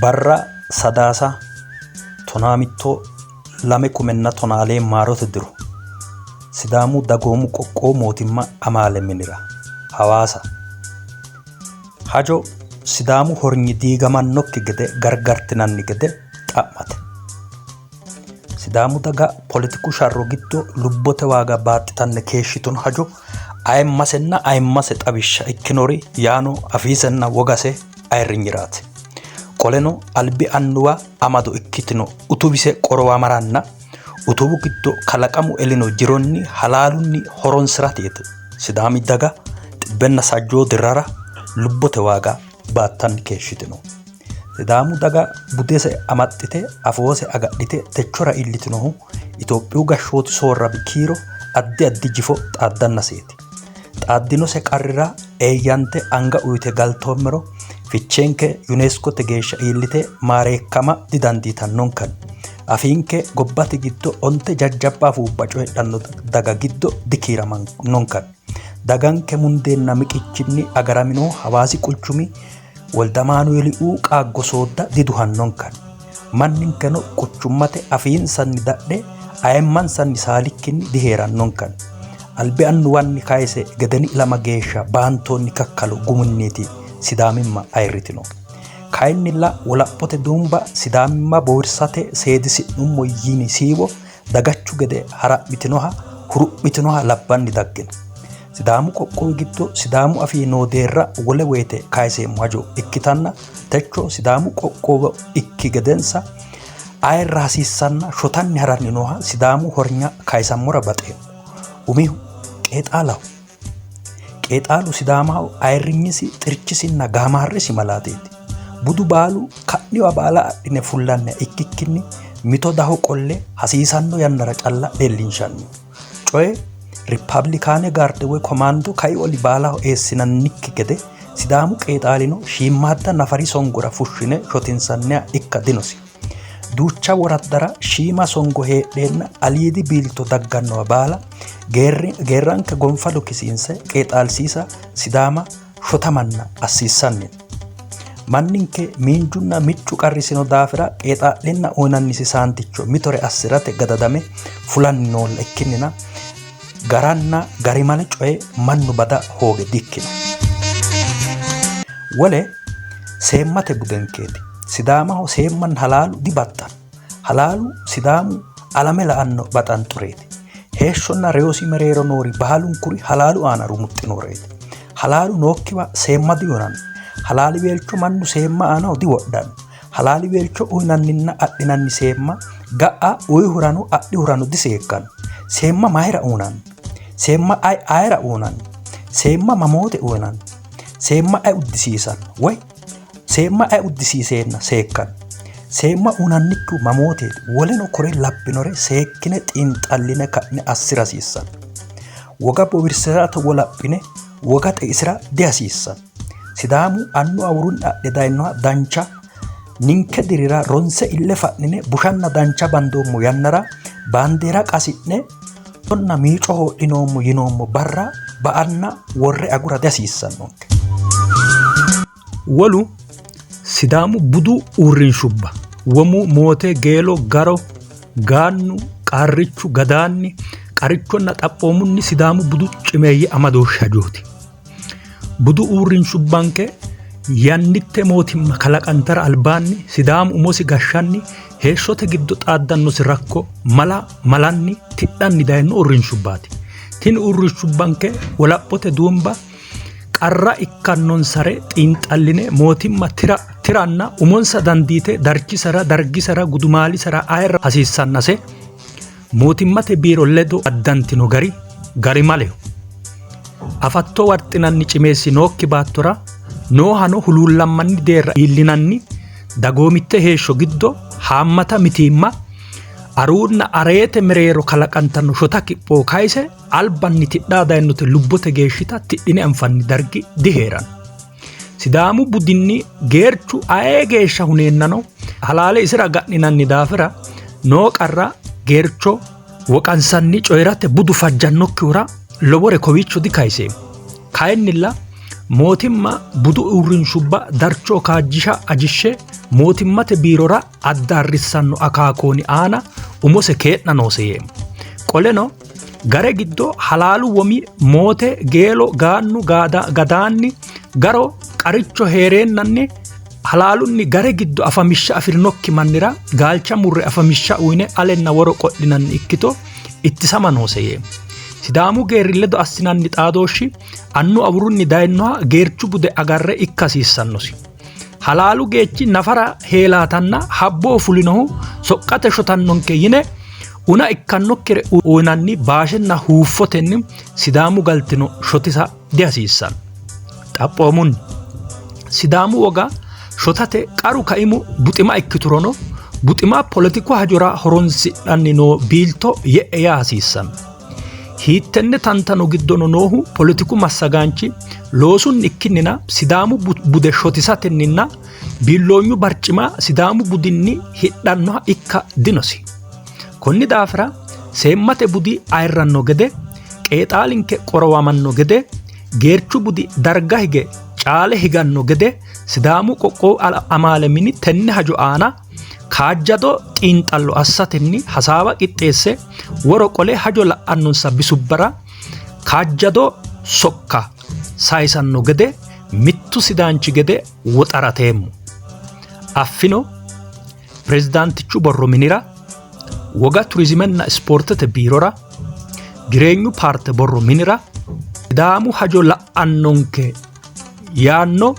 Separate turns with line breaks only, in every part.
Barra Sadaasa tonaa mitto lame kumenna tonaa lee maarote diro Sidaamu Dagoomu Qoqqowu Mootimma Amaale Minira Hawaasa Hajo Sidaamu hornyi diigamannokki gede gargartinanni gede xa'mate. Sidaamu daga poletiku sharro giddo lubbote waaga baaxxitanni keeshshitino hajo ayimmasenna ayimmase xawishsha ikkinori yaano afiisenna wogase ayirrinyiraati. Qoleno albi annuwa amado ikkitino utuwise qorowamaranna utuwu giddo kalaqamu elino jironni halaalunni horonsirateeti. Sidaami daga xibbenna sajjoo dirrara lubbote waaga baattanni keeshshitino. Sidaamu daga budese amaxxite afoose agadhite techora iillitinohu Itophiyu gashshooti soorrami kiiro addi addi jifo xaaddannaseeti. Xaaddinose qarrira eeyyante anga uyite galtoommero ficheenke UNESCOte geeshsha iillite maareekkama didandiitannonkanni. Afiinke gobbate giddo onte jajjabba afuubba coyidhanno daga giddo dikiiramannonkanni. Daganke mundeenna miqichinni agaraminohu Hawaasi quchumi Woldamaanueeliuu qaaggo soodda diduhannonkanni. Manninkeno quchummate afiinsanni dadhe ayimmansanni saalikkinni dihee'rannonkanni. Albi annuwanni kayse gedeni ilama geeshsha baantoonni kakkalo gumunniiti Sidaamimma ayirritino. Kayinnilla wolaphote duumba Sidaamimma bowirsate seedisi'nummo yini siiwo dagachu gede hara'mitinoha, huru'mitinoha labbanni daggino. Sidaamu qoqqowi giddo Sidaamu afii noo deerra wole woyte kayiseemmo hajo ikkitanna techo Sidaamu qoqqowo ikki gedensa ayirra hasiissanna shotanni haranni nooha Sidaamu hornya kayisammora baxeemmo. Umihu qeexaalaho. Qeexaalu Sidaamaho ayirrinyisi, xirchisinna gaamaarresi malaateeti. Budu baalu ka'niwa baala adhine fullanniha ikkikkinni mito daho qolle hasiisanno yannara calla leellinshanniho. Coye Rippabilikaane gaarde woy komaando kai oli baalaho eessinannikki gede Sidaamu qeexaalino shiimmaadda nafari songora fushshine shotinsanniha ikka dinosi. Duucha woraddara shiima songo heedheenna aliidi biilto daggannowa baala geerranke gonfa lukisiinse qeexaalsiisa Sidaama shota manna assiissanni no. Manninke miinjunna miccu qarrisino daafira qeexaa'linna uynannisi saanticho mitore assi'rate gadadame fulanni noolla ikkinnina garanna garimale coye mannu bada hooge dikkino. Wole seemmate budenkeeti. Sidaamaho seemmanna halaalu dibaxxanno. Halaalu Sidaamu alame la'anno baxanxureeti. Heeshshonna reyosi mereero noori baalunkuri halaalu aana rumuxxinoreeti. Halaalu nookkiwa seemma diuyinanni. Halaaliweelcho mannu seemma aanaho diwodhanno. Halaaliweelcho uyinanninna adhinanni seemma ga'a uyihurano adhihurano diseekkanno. Seemma mayira uyinanni? Seemma ayi ayera uyinanni? Seemma mamoote uyinanni? Seemma ayi uddisiisanno? Woy Seemma ayi uddisiiseenna seekkanno? Seemma uynannikkihu mamooteeti? Woleno kore labbinore seekkine xiinxalline ka'ne assi'ra hasiissanno. Woga bowirsi'rate wolaphine woga xeisi'ra dihasiissanno. Sidaamu annu awurunni adhe dayinoha dancha ninke dirira ronse ille fa'nine bushanna dancha bandoommo yannara baandeera qasi'ne Tonna miico hoo'linoommo yinoommo barra ba'anna worre agura dihasiissannonke.
Wolu Sidaamu budu uurrinshubba Womu, Moote, Geelo, Garo, Gaannu, Qaarrichu, Gadaanni, Qarichonna xaphoomunni Sidaamu budu cimeeyye amadooshshi hajooti. Budu uurrinshubbanke yannitte mootimma kalaqantara albaanni Sidaamu umosi gashshanni heeshshote giddo xaaddannosi rakko mala malanni tidhanni dayino uurrinshubbaati. Tini uurrinshubbanke wolaphote duumba qarra ikkannonsare xiinxalline mootimma tira tiranna umonsa dandiite darchisara dargisara gudumaalisara ayirra hasiissannase Mootimmate biiro ledo addantino gari garimaleho. Afatto warxinanni cimeessi nookki baattora noohano huluullammanni deerra iillinanni dagoomitte heeshsho giddo haammata mitiimma aruunna areete mereero kalaqantanno shota kipho kayse albanni tidhaa dayinote lubbote geeshshita tidhine anfanni dargi dihee'ranno. Sidaamu budinni geerchu ayee geeshsha huneennano halaale isira ga'ninanni daafira noo qarra geercho woqansanni coyi'rate budu fajjannokkihura lowore kowiicho dikayiseemmo. Kayinnilla Mootimma budu uurrinshubba darcho kaajjisha ajishshe mootimmate biirora addaarrissanno akaakooni aana umose kee'na noose yeemmo. Qoleno gare giddo halaalu womi moote geelo gaannu gadaanni garo qaricho hee'reennanni halaalunni gare giddo afamishsha afi'rinokki mannira gaalcha murre afamishsha uyine alenna woro qo'linanni ikkito ittisama noose yeemmo. Sidaamu geerri ledo assinanni xaadooshshi annu awurunni dayinnoha geerchu bude agarre ikka hasiissannosi. Halaalu geechi nafara heelaatanna habbo fulinohu soqqate shotannonke yine una ikkannokkire uyinanni baashenna huuffotenni Sidaamu galtino shotisa dihasiissanno. Xaphoomunni Sidaamu woga shotate qaru kaimu buxima ikkiturono buxima poletiku hajora horonsidhanni noo biilto ye'e yaa hasiissanno. Hiittenne tantano giddono noohu poletiku massagaanchi loosunni ikkinnina Sidaamu bude shotisatenninna biilloonyu barcima Sidaamu budinni hidhannoha ikka dinosi. Konni daafira seemmate budi ayirranno gede, qeexaalinke qorowamanno gede, geerchu budi darga hige caale higanno gede Sidaamu qoqqowu amaale mini tenne hajo aana kaajjado xiinxallo assatenni hasaawa qixxeesse woro qole hajo la'annonsa bisubbara kaajjado sokka sayisanno gede mittu Sidaanchi gede woxarateemmo. Affino pirezidaantichu borro minira, woga turizimenna ispoortete biirora, jireenyu paarte borro minira, Sidaamu hajo la'annonke yaanno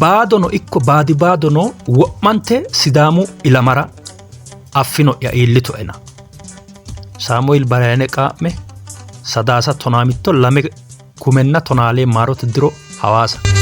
baadono ikko baadi baadono wo'mante Sidaamu ilamara affino'ya iillitoena. Saamueel Balayne Qaa'me Sadaasa 12 2012 maarote diro Hawaasa.